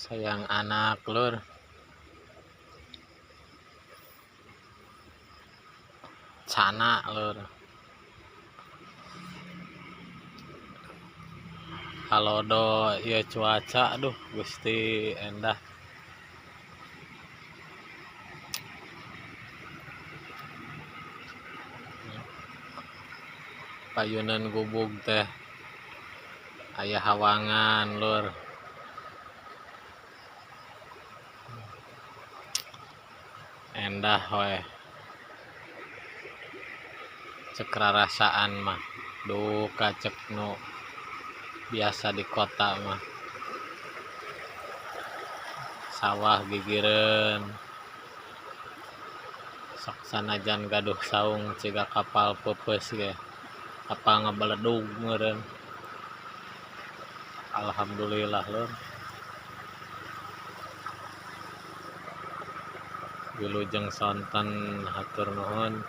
Sayang anak lur. Cana lur. Halodo ieu cuaca aduh Gusti endah. Payunan gubug teh aya hawangan lur. Endah we. Cek rarasaan mah duka cek nu biasa di kota mah. Sawah gigireun. Sok sanajan gaduh saung ciga kapal peupeus ge. Kapal ngabeledug meureun. Alhamdulillah lur. Wilujeng sonten hatur nuhun.